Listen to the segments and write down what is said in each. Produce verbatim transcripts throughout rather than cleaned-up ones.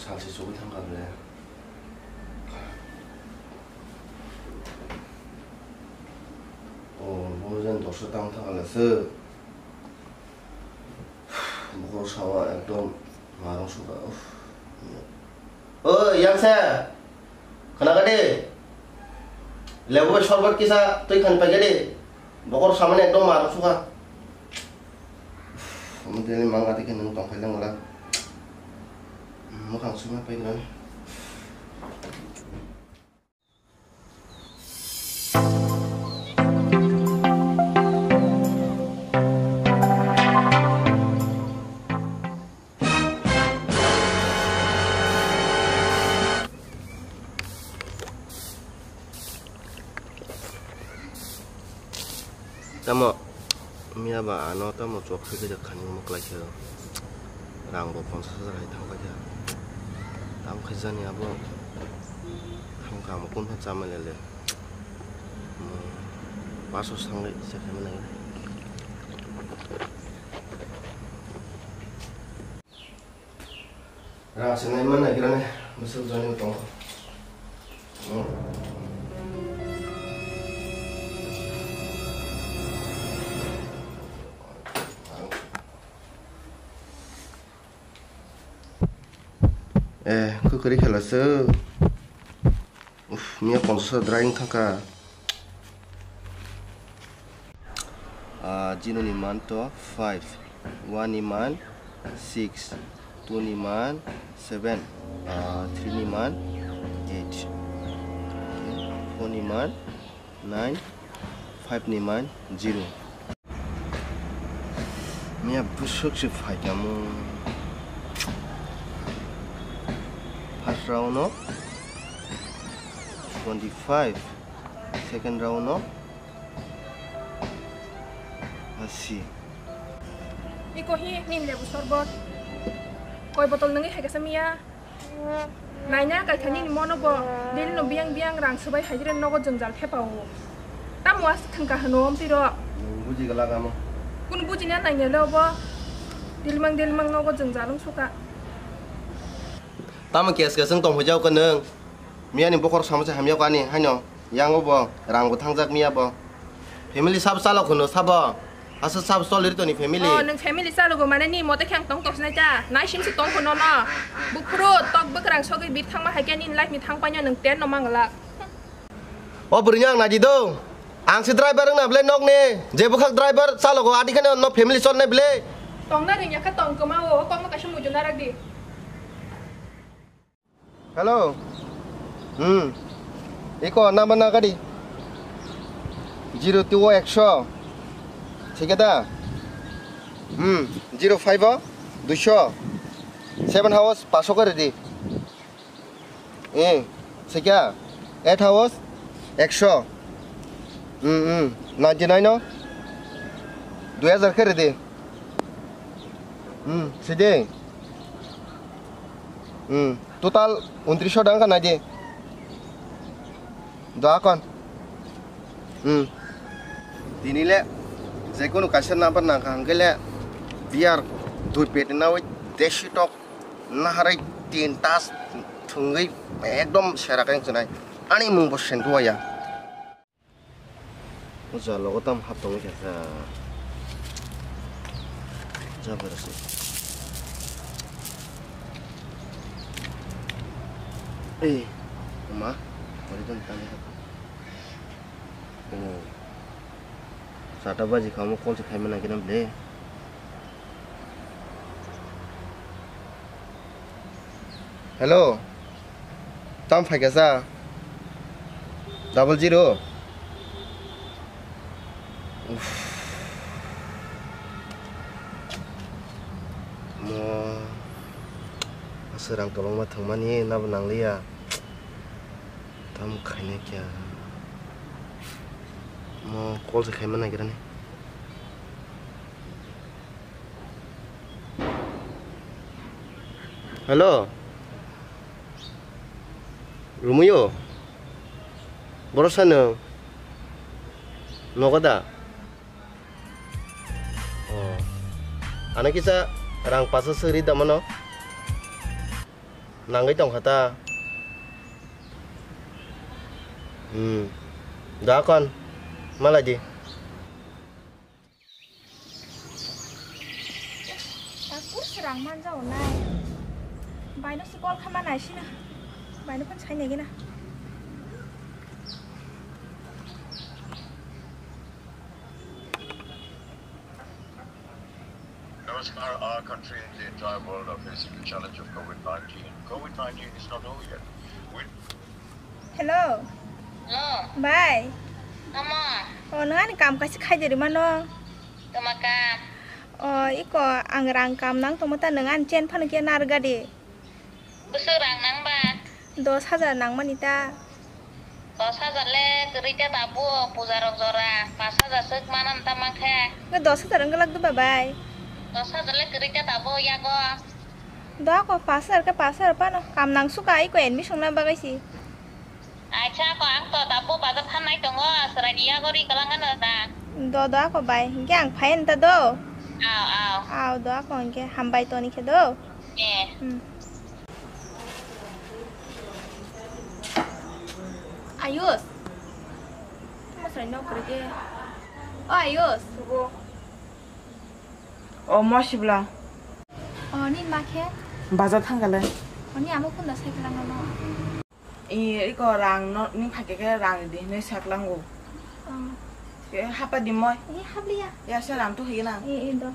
Salsi chugui thangkha ble. O, bo jen dorso tang thangkha le se. Bokhorok sama ekdom marung sukha. Uff. Oi, Yangse. Khwnakha de. Lebu bai sorbot kisa twi khan paikha de. Bokhorok samani ekdom marung sukha. Uff, omo tini mangati khe nwng tongphai le ngala. Mwkhang suma paikrani. Tamo miya ba ano tamo chok khe khe khani omo kwlai khe rang bo ponchash hajar hai thang paikha. Tamo khe jani abo thang kha amo kun pha chamai le le. Paso sangai se khe manai. Rang se nai man nai kira ne, bwswk jani tongo. Eh, kukuri khela se. Uf, miya ponchash drying thangkha. Ah, zero ni man to five, one ni man six, two ni man seven, ah, three ni man eight, okay, four ni man nine, five ni man zero. Miya bwswk se phaikha mo. First round o twenty five, second round o asi. Iko hi nin lebu sorbot. Koi botol nungi hai kasa miya. Naina kaithani ni mono bo daily no biyang biyang rang subai hai jire nogo jwngjal thepa o. Tamo as thangka hano om tiro. Buji gala gamo. Kun buji na nai le obo. Dilmang dilmang nogo jwngjal wng suka. Tamo kes kes wng tong hojao ka nwng. Miya ni bokhor samsa hamya ka ani haino. Yang obo rang bo thangjak miya bo. Family sab salo khono sabo. Asa sab sol rito ni family. Oh, nwng family salo go mane ni mote khe ang tong tok sinai ta. Nai sim si tong khono no. Buphuru tok bwkrang sogwi bir thangma hai khe ni life ni thang paino nwng ten no mangala. O bwrwi ang nai di do. Ang si driver wng na ble nok ni. Je bwkhak driver salo go adi khane no family sol nai ble. Tong na ring ya kha tong koma o kok no kaisa muju na rak di. Hello. Hmm. Iko number na kadi? Zero two o eksho. Thik da? Hmm. Zero five o duisho. Seven house pasho kare di. Eh, thik ya? Eight house eksho. Hmm, hmm. Ninety nine o dui hajar kare di. Hmm, sidi. Hmm, total untrisho dang ka nai di. Do akon. Hmm. Tini le, je kunu kaisa number nang kha hwnkhe le, beer dui peti nawi desi tok naharwi tin tas thwngwi ekdom sera khe chwnai. Ani mung bo sengkhe waya. O jalogo tamo hap tongwi kha kha. Jabra se. Ei, ma, ori don tani hap. O. Sata baji kha, omo call se khaima nangkhe na ble. Hello. Tam phaikha sa? Double zero? Uff. Mo aswk rang tolongma thangmani nabo nangliya. Tam khaina kya? Mo call se khaima naigrani. Hello. Rumuyo. Borosa nwng. Nogo da? Oh. Ano kisa rang paso suri damano. Nangwi tongkha ta. Hmm. Da kon. Malai di. Takur srang manjao nai. Baino se call kha ma naisina. Baino phone sai naigena. Namaskar, our country and the entire world are facing the challenge of COVID nineteen. COVID nineteen is not over yet. We Hello. Hello. Bai. Tamo? O, nang ani kam kaisa khai de rima no. Tama kam? O, iko ang rang kam nang tongmo ta nang ani chen phano khe nar gadi. Bwswk rang nang ba? Dos hajar nang mani ta. Dos hajar le kwrwi ta tabuk puja rok jora. Pas hajar swk manan ta mankhe. Nge dos hajar wng glak do ba bai? Dos hajar le kwrwi ta tabuk yago. Do ako pas hajar khe pas hajar pano kam nang suka iko admission na bagwi si. Acha ko ang to tabuk bazar thanai tongo, chwraini yago ri kwlangano da. Do do ako bai, hingke ang phai nta do. Aw, aw. Aw do ako hingke hambai toni khe do. Eh. Hmm. Ayus. Tamo chwrai nok kwrwi de. O Ayus. O mosibla. O ni ma khe? Bazar thangkale. O ni amo kunda sai kwlangno. I, iko rang no, ni phaikhe khe rang di hinwi saklango. Oh. Ke hapa di moi. Ni habliya. Ya, se rang tu higena. I, i, do.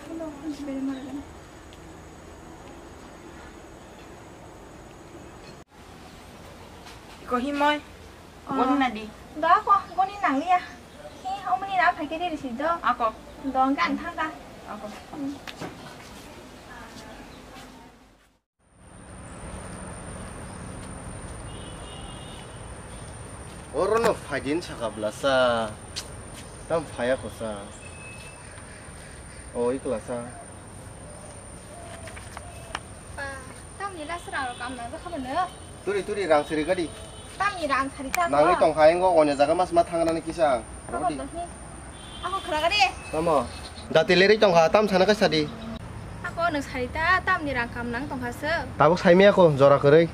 Hello, hanji bere mara gana. Iko hi moi. Oh. Goni na di. Do ko, goni nangliya. Hi, omni na phaikhe ri si do. Ako. Do, gan thangka. Ako. Hmm. Oro no phaidin saka blasa. Tam phaya kosa. O, i klasa. Pa, tamni last rang rok kam nang jakha bwno. Turi, turi, rang siri gadi. Tamni rang sari ta. Nangwi tong kha, engo onya jaga mas ma thang nani kisa ang. Ako Rodi. Dohi. Ako khwra gari. Tamo. Dati lerwi tong kha, tam sana kha sadi. Ako nwng sari ta, tamni rang kam nang tong kha se. Tabuk saimi ako, jora kwrwi.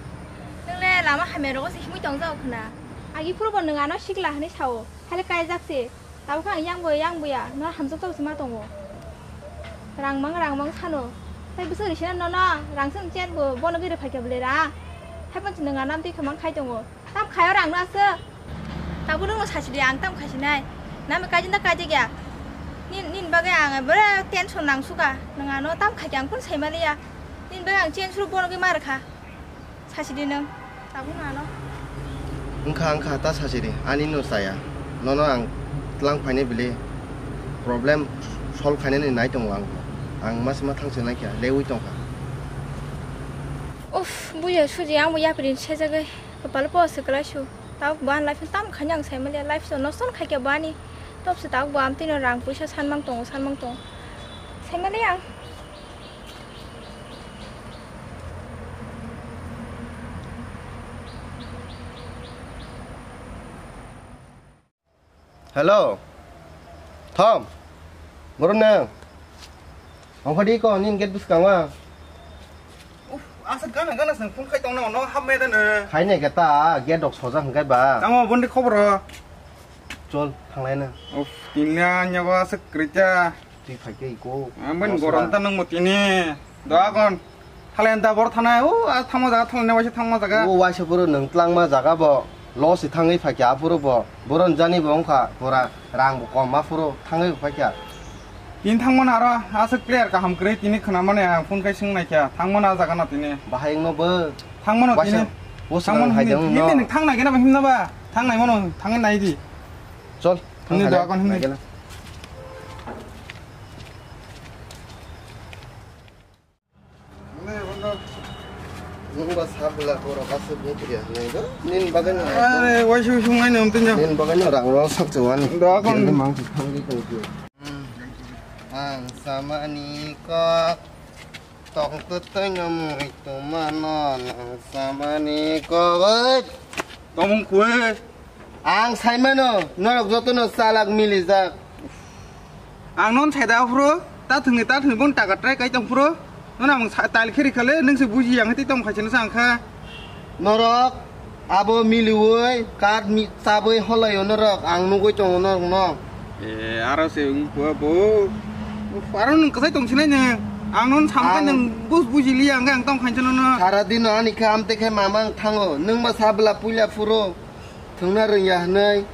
Nwng le lama hamya rogo se himwi tong jago khna. Agi phuru bo nwng ano sikla hinwi sao. Hale kaijak se. Tabuk ang yang boya, yang boya. No hamjak tau se ma tongo. Rang mang, rang mang sano. Tai bwswk risina nono, rang se nwng chet bo, bono giri phaikha bwle ra. Hai pon se nwng ano amtwi khamang khai tongo. Tam khayo rang no aswk. Tabuk nwng sachidi ang tam khaisinai. Nami kaijin da kaijak ya. Nin, nin bagwi ang bwrwi tension nang suka. Nwng ano tam khaikhe ang kun saimaliya. Nin bagwi ang change rw bono gwi ma rwkha. Sachidi nwng. Tabuk nwng ano. Wngkha, wngkha, ta sachidi. Ani no chaya. Nono ang tlang phainai bili problem solve khainani nai tongo ang. Ang mas ma thang se nai kha, lewi tongkha. Uff, buya suji ang bo yapri sejagwi. Kapal po se kwlai su. Tabuk bo ani life no tam khaina ang saimaliya. Life so nosto no khaikha bo ani. Top se tabuk bo amtwi no rang puisa sanmang tongo, sanmang tongo. Saimaliya ang. Hello. Thom. Borok nang. Ongkhadi ko nin gate bwskango. Uf, asa gana gana sang phone khai tongna ono hap me dana. Khaine geta gate dok soja hwnkhe ba. Tamo bondi khobor. Chol thanglai na. Uf, tinna nyago asa krita. Twi phaikhe iko. Amban gorom ta nang motini. Dogon. Thalen da bor thanai, o, a thangma jaga, thalen waisa thangma jaga. O waisa phuru nwng tlangma jaga bo, losi thangwi phaikha aphuru bo, boron jani bo wngkha, pura rang bo kom aphuru thangwi phaikha. Tini thangmano aro, aswk player kaham kwrwi tini khwnamani ang phone khai swng naikha, thangmano a jaga no tini. Bahai wngno bo. Thangmano waisa tini. Bwswk thangmano hai himni, dang no. Himni nwng thang naikhe nabo himna ba, thang naimano thangwi nai di. Chol, himni thang dogon himni. Naikhe na. Nungba sabla borok aswk nukliya hinwi do. Nini bagwino. Are, waisa waisa wngmani wngtwino. Nini bagwino rang rok sakchawani. Dogon. Mang thangwi tongkhe. Ang samani kok. Tong twtwino mui tongmano ang samani kok. Oi. Tomung kue. Ang saimano, norok jotono chalak milijak. Ang non saida aphuru, ta thwngni ta thwngni bun taka try kai tong phuru. Nono ang sa-, tal kheri khale, nwng se buji yang tei tong khaisa no sa ang kha. Norok abo miliwi, card mi-, chabwi holaio norok, ang nugwi tongo norokno. E, aro se wng bo, bo. Aro nwng kwchai tong sinai nwng. Ang non samkha Ang nwng bus buji li ang, ang tong khaisa nono. Sara dino ani khe amtwi khe mamang thango, nwng ba sabla puila phuro, thwngna rwngya hwnwi.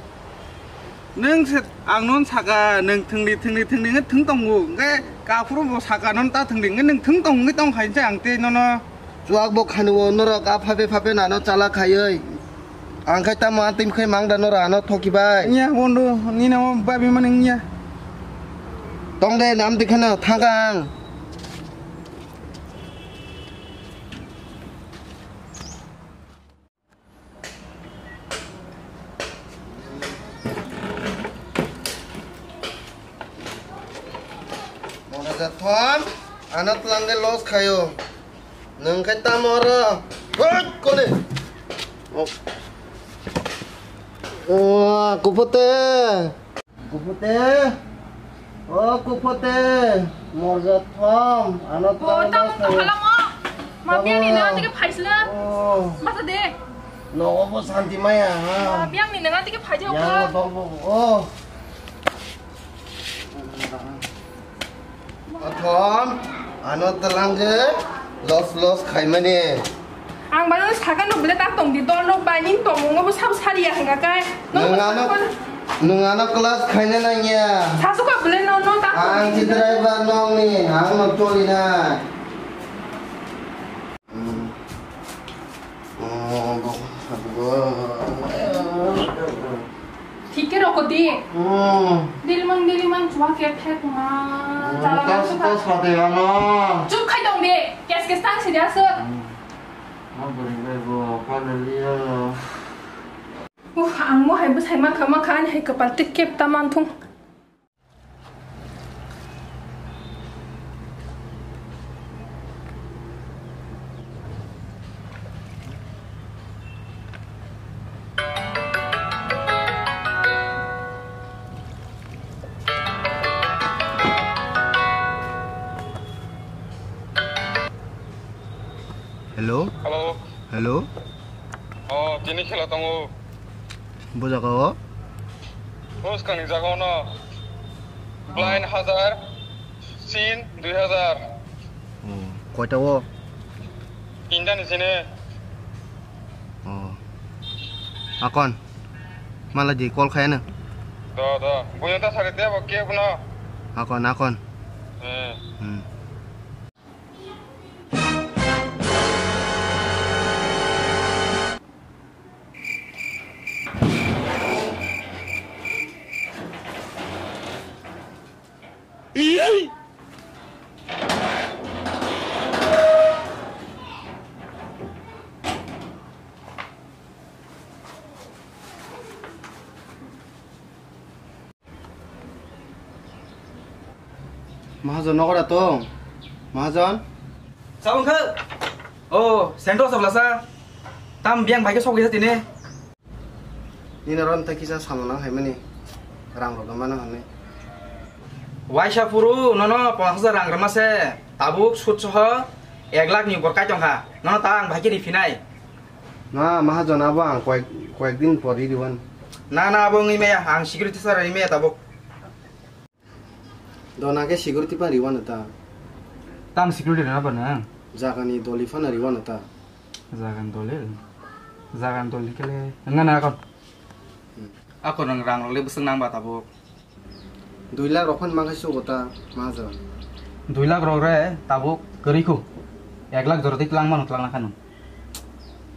Nwng se ang non saka, nwng thwngdi, thwngdi, thwngdi hwnkhe thwng tongo. Hwnkhe kaphuru bo saka non ta thwngdi, hwnkhe nwng thwng tong, hwnkhe tong khainsa ang tei nono. Chuak bo khanio norok a phape phape nano chala khaioi. Ang khai tamo a twi khai mangda norok ano thoki bai. Nya bondo, nini amo babi mani nya. Tong de nam dikhana thangkang. Mona jathom, ano twlangde loss khayo. Nwng khai tamo oro. Hoi, kone. Oh. Oh, kupote. Kupote. Oh, kupote. Morja thom. Ano Oh, tamo tamo tamo. Halamo. Ma Tamo. Biang ni na tike phaisle. Oh. Masa de. Nogo bo santi maya. Ma biang ni na tike phaisle. Yang ko. Bo. Oh. Athom, ano twlangkhe los los khaimani. Ang bano sakano bwle ta tongdi, dol rok bai nini tongmungo bo sabo sariya hwnka khe. Nwng ano, nwng ano class khaina nangya. Sasuka bwle no, no ta tongdi. Ang si driver nongni, ang no choli na. Thik khe rokho di. Hmm. Diri mang, diri mang, chua khe thek ma. Hmm, chala tas, ma tas kha de ano. Chup khai tong de, kes kes tang si dia se. Hmm. Ma bwrwi bai bo, pa le liya. Uh, ang mo hai bwsai ma kha, ma kha, ani hai kwpal tik kep ta man thung. Hello? Hello? Hello? Oh, tini khela tongo. Bo jaga o? O swkangni jaga o no. Blind hajar, sin dui hajar. Oh, koita o? Tinta ni sini. Oh. Akon. Mala di call khayana. Do, do. Buyo ta sari te bo ke kuno. Akon, akon. Eh. Hmm. Mahajon nogo da tong? Mahajon? Sabong khe? O, sento sabla sa. Tam biang bai khe sok gisa tini. Nini oro tei kisa samung nang hai mani. Rang rok mano hwnwi. Waisa phuru nono ponchash hajar rang rwma se. Tabuk sud soho ek lakh ni upor kai tong kha. Nono ta ang bai khe ri phinai. Na, mahajon abo ang koyek, koyek din por ri riwan. Na, na, abo wngwi maya. Ang security sa ri maya tabuk. Dona khe security pa riwano ta? Tam security rwna ba nang? Jagani doli phano riwano ta? Jagani doli? Jagani doli kele wngna na akon. Hmm. Akon rang rang rok le bwswk nang ba tabuk? Dui lakh rok phano mankhe sugo ta, mahajon. Dui lakh rok re tabuk kwrwi khu. Ek lakh jora twi twlang mano twlang na kha nwng.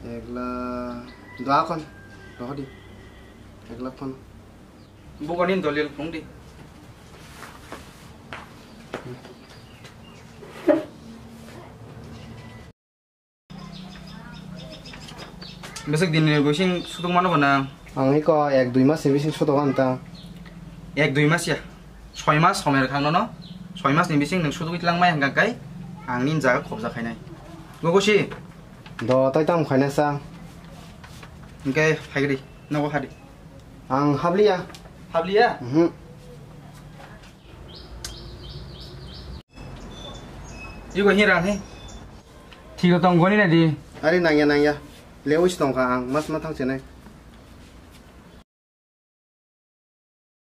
Ek lakh, do akon, rohodi. Ek lakh phano. Bugo nini dolil phung di. Bwswk din ni bising suduk mano bo nang? Ang iko ek dui mas ni bising sudok ang ta. Ek dui mas ya? Soi mas somai rwkha ang nono. Soi mas ni bising nwng sudugwi twlang mai hwnkha khe ang nini jaga khobja khainai. Gogosi? Do, tai tamo khaina sa. Hwnkhe phai di, nogo ha di. Ang habliya. Habliya? Mhm. Iko hira he. Thik tong goni na di. Ari nangya nangya. Lewis tongkha ang mas ma thang chenai.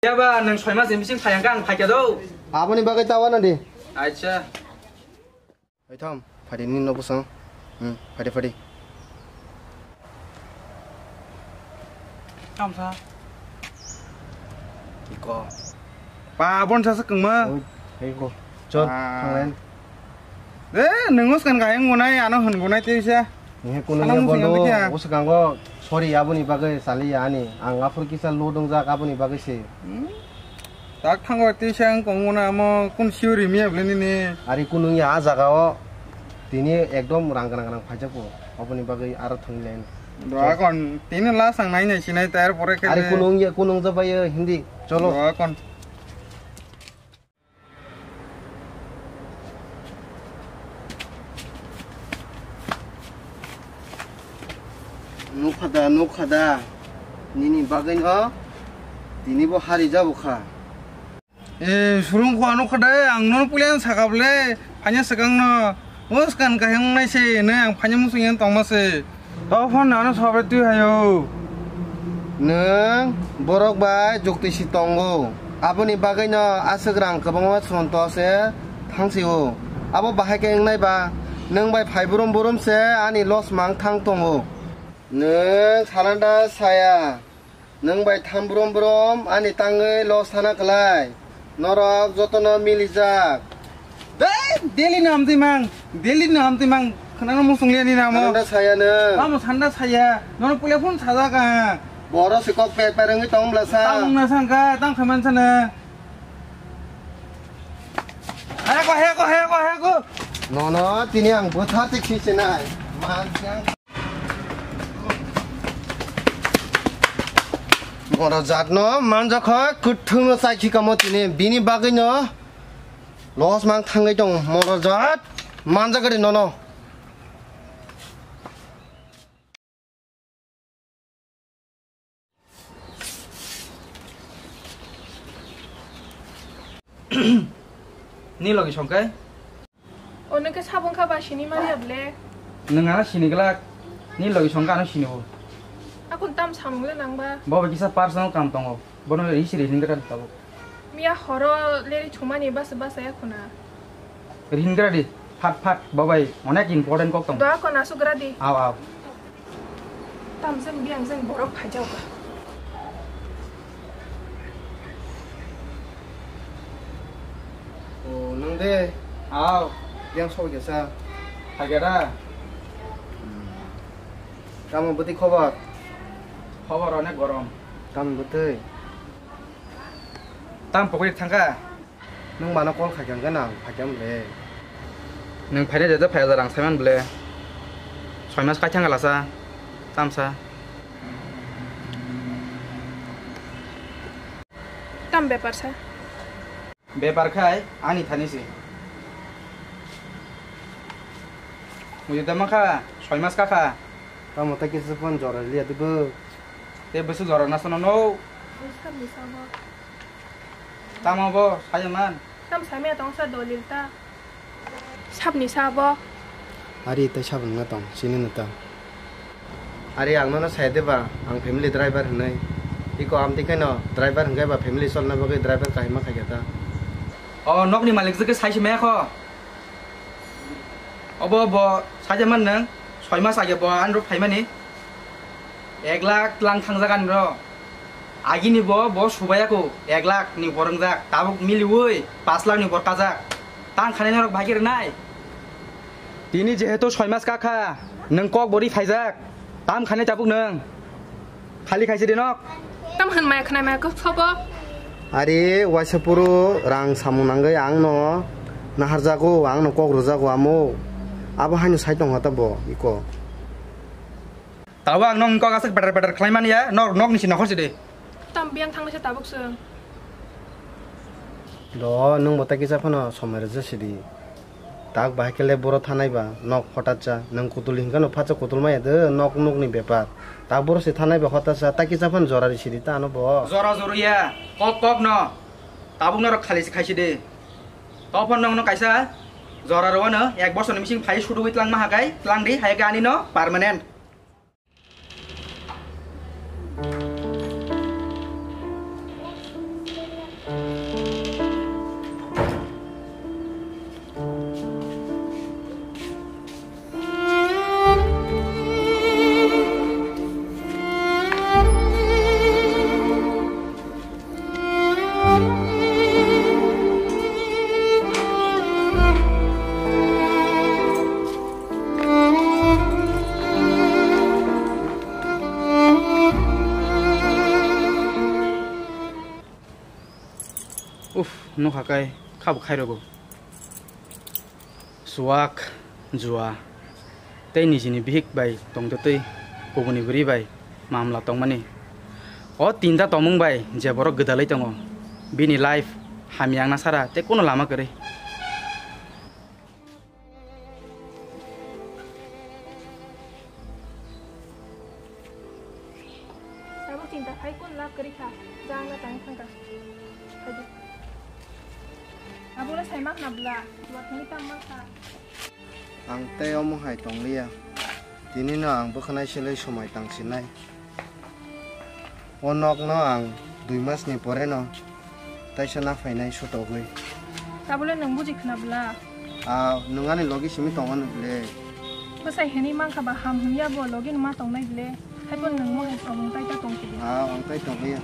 Yaba, nwng soi mas ni bising phai hwnkha ang phaikha do. Aboni bagwi ta wana di. Acha. Hai thom, phadi ni no bosong. Hmm, phadi phadi. Tamsa. Iko. Pa, bon sa sa kengma. Oi, hai ko. Chot, ah, thanglen. Eh, nwng skan kayang gonai, ano hwn gonai tei sa. Nihai kunung ya bondo, uskango, sorry, aboni bagwi saliya ani. Ang aphuru kisa load wngjak, aboni bagwi se. Hmm? Tak thango tisa ang kongmuna amo kun siu rimiya bwle nini. Ari kunung ya a jaga o tini ekdom rang gwnang gwnang phaijak bo. Aboni bagwi aro thanglen. Doa kon tini last ang nai nai sinai tar pore khe. Ari kunung ya kunung jabai hindi. Cholo. Doa kon. Nukha da, nukha da. Nini bagwino tini bo hari jabo kha. Eh, surung kho ano kha da, ang nono puila sakha bwle, phanya swkang no. Mwskan kahim wngnai se, nai ang phanya muchung yan tongma se. Tao phone ano sobe twi hayo. Nwng borok bai jukti si tongo. Aboni bagwi no aswk rang kwbangma chwng to se thang si o. Abo bahai khe wngnai ba nwng bai phai brum brum se ani loss mang thang tongo. Nwng salanda saya. Nwng bai tham brum brum ani tangwi loss sana kwlai. Norok jotono milijak. Dei, daily no hamtwi mang, daily no hamtwi mang. Khwnano muchung liya ni namo. Sanda saya nwng. Tamo sanda saya. Nono puila phone sajak ang. Boro se kok per per wngwi tong bla sa. Tamo wngna sangka, tang khaman sana. Heko, heko, heko, heko. Nono tini ang bwtha tik si sinai. Manjang. Moro jatno manjakha kuthung no chai khikamo tini bini bagwi no loss mang thangwi tong moro jat manjakari nono. Ni logi songkai? O nokhe sabong kha ba sini manya ble. Nwng ano sini glak. Ni logi songka ano sini bo. Akon tam samung le nangba. Bo bai kisa personal kam tongo. Bono ri siri hindra tabuk. Miya horo leri thumani basa basa ya khuna. Rihinggra di, phat phat, babai, onek important kok tong. Doa kon asuk gra di. Aw, aw. Tamjeng biangjeng borok phaijao ka. O, nang de. Aw. Biang sok jasa. Hagera. Tamo bwtwi khobor? Khobor onek gorom. Tamo bwtwi? Tam pokri thangka? Nwng mano call khaikha hwnkhe nang phaikha mle. Nwng phaina jajak phai hajar rang saiman bwle. Soi mas kai thangka lasa. Tamsa. Tam bepar sa? Bepar khai ani thani se. Mui da makha, soi mas kakha. Tamo ta kisa phone jora liya dibo. Te bwswk jora na sono no. Bwswk ni sabo. Tamo bo, saya man. Tam samya tong sa dolil ta. Sabni sabo. Ari tai sabon na tong, sini no tong. Ari ang nono sai de ba, ang family driver hinwi. Iko amtwi khe no driver hwnkhe ba family cholna bagwi driver kahima khaikha ta. O nokni malik jwkhe sai se maya kho. Obo bo sai de man nang, soi mas age bo anro phaimani. Ek lakh lang thangjagan ro. Agini bo, bo subaya ko, ek lakh ni borong jak, tabuk miliwi, pas lakh ni bor kajak. Tang khani norok bhagi rwnai. Tini jehetu soi mas kakha, nwng kok bori phaijak, tam khani tabuk nwng. Khali khaisi di nok. Tam hwn maya khwnai maya kok sobo. Are, waisa puro rang samung nangwi ang no naharjago, ang no kok rwjago amo. Abo haino sai tongha ta bo, iko. Tabuk ang nokni kok aswk beter beter khlaimani ya, nok, nokni si nokhor si de. Tam biyang thangnai se tabuk chwng. Do, nwng bo tai kisa phano somai rwjak si di. Tak bahai khe le boro thanai ba, nok hotat cha, nwng kutul hinkhano phatsa kutul maya de, nok nokni bepar. Tak boro se thanai ba hotat cha, tai kisa phano jora ri si di ta ano bo. Jora joro ya, kok kok no. Tabuk norok khali se khai si de. Topon nokno kaisa Jora rwano ek bosor ni bising phai sudugwi twlangma hakai, twlang di, hai khe ani no permanent. Uf, nokha kai khabo khairogo. Suwak, jua, tei nijini bihik bai tongtwtwi kubuni bwrwi bai mamla tongmani. O tinta tongmung bai je borok gwdalwi tongo, bini life hamya wngna sara tei kono lama kwrwi. Abo chinta phai kun lab kwrwi kha, jang na tang thangka. Phai di. Abo le sai mak na bla, wa thani tam mak kha. Ang tei omo hai tongliya. Tini no ang bwkhanai selai somai tang sinai. O nok no ang dui mas ni pore no taisa na phainai sotogwi. Tabole nwng buji khna bla? Ah, nwng ani logi simi tong ano ble. Bwsai hwnwi mankha ba ham hwnwi abo logi no ma tongnai ble. Haibo nwng mo hai samung tai ta tong khe di. Ah, ang tai tong ya.